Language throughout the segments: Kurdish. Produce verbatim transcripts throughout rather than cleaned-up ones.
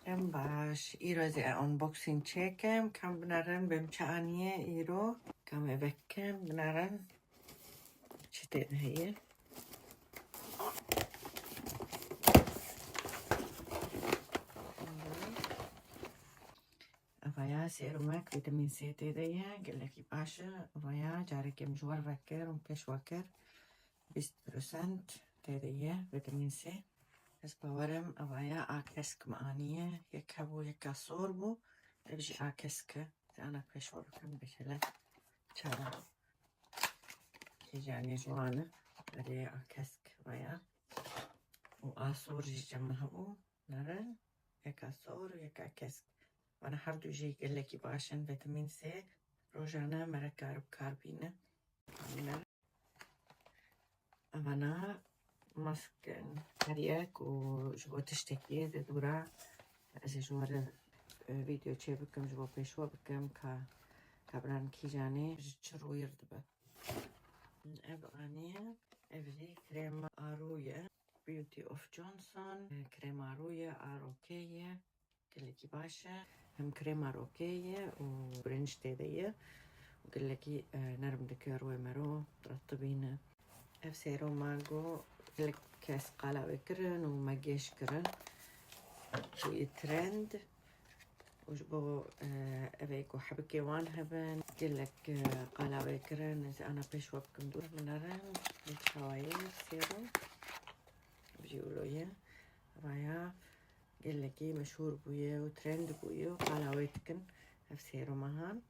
Em baş, îro ez ê unboxing çêkim. Kam binerin bêm çi aniye îro. Kam eve kim binerin. Çi tê de heye. Evaya serumek vitamin C tê de ye. Gelekî baş e. Evaya carekê min ji we re vekir û pêş we kir. Bîst prosent tê de ye vitamin C. Ez bawerim evaya a kesk me aniye. Yek hebû, yeka sor bû. Ev jî a kesk e. Ez ana pêş we bikim bikele. Çawa? Kîjanê ji wan e. Erê a kesk vaya. Û a sor jî cem hebû. Nere? Yeka sor, yeka kesk. Vana her du jî gelekî baş in. Vitamin C rojane me re kar bi kar bîne. Evana mask in. Her yek û ji bo tiştekî di dûra ez ê ji we re, e, vîdeo çê bikim, ji bo pêşwe bikim ka, ka binan kîjanê ji çi rûyir dibe. Ev aniye, ev jî krema arû ye. Beauty of Johnson, e, krema arû ye, a rokê ye. Gelekî baş e. Hem krema rokê ye û birinc tê de ye. Û gelekî, e, nerm dike rûyê me ro, retibîne. Ev seruma ku gelek kes qala wê kirin û me gêj kirin. Û yê trend. Û ji bo, e, ev ê ku hebikê wan hebin, gelek, e, qala wê kirin. Ez ana pêş we bikim dûr binerin. Çawa ye serum. Ev jî wilo ye. Vaya gelekî meşhûr bûye û trend bûye û qala wê dikin ev seruma han.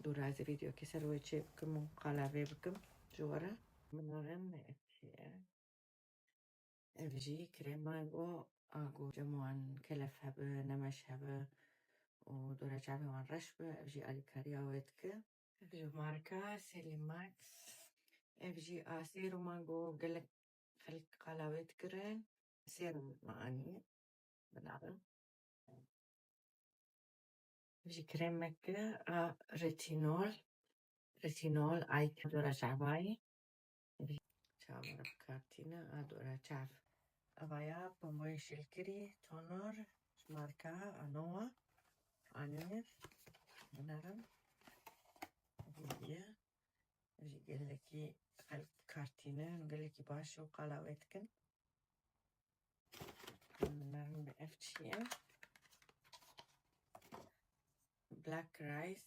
Dûra ez ê vîdeokê ser wê çê bikim û qala vê bikim ji we re. Min re ne ev çi ye. Ev jî krema ku a ku cem wan kelef hebe, nemeş hebe û dora çavê wan reş be, ev jî alîkariya wê dike. Ev jî marka Selimax. Ev jî a seruma ku gelek xelk qala wê dikirin. Serum me anî. Binavin. Ev jî kremeke a retinol. Retinol ay dora çavayî. Çav re bi kar tîne a dora çav. Evaya pomoyê şilkirî, tonor, ji marka Anoa. Anî. Binavin. Ev jî gelekî xelk bi kar tînin, gelekî baş û qala wê dikin. Min bi ev çi ye? Black Rice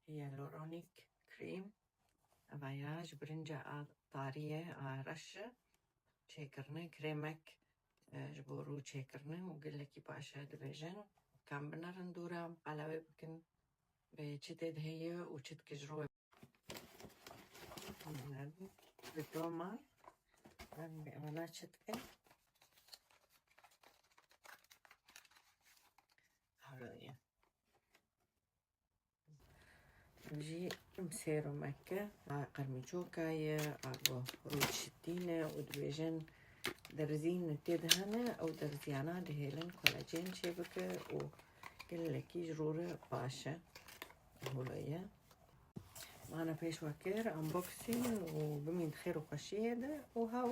Hyaluronic Cream. Eva ya ji birinca a tarî ye, a reş e. Çêkirine kremek, e, ji bo rû çêkirine û gelekî baş e dibêjin. Kam binerin dûra, qala wê bikin. Bi çi tê de heye û çi dike ji rûyê. Bi doma, em bi wana çi dike? Hewle ye. Jî serumeke a qermîçoka ye, a ku rû dişitîne û dibêjin derzîn tê de hene, ew derziyana dihêlin kolajen çêbike û gelekî ji rû re baş e. Hûlo ye. Mane pêş we kir unboxing û bimîn di xêr û xweşiyê de û hew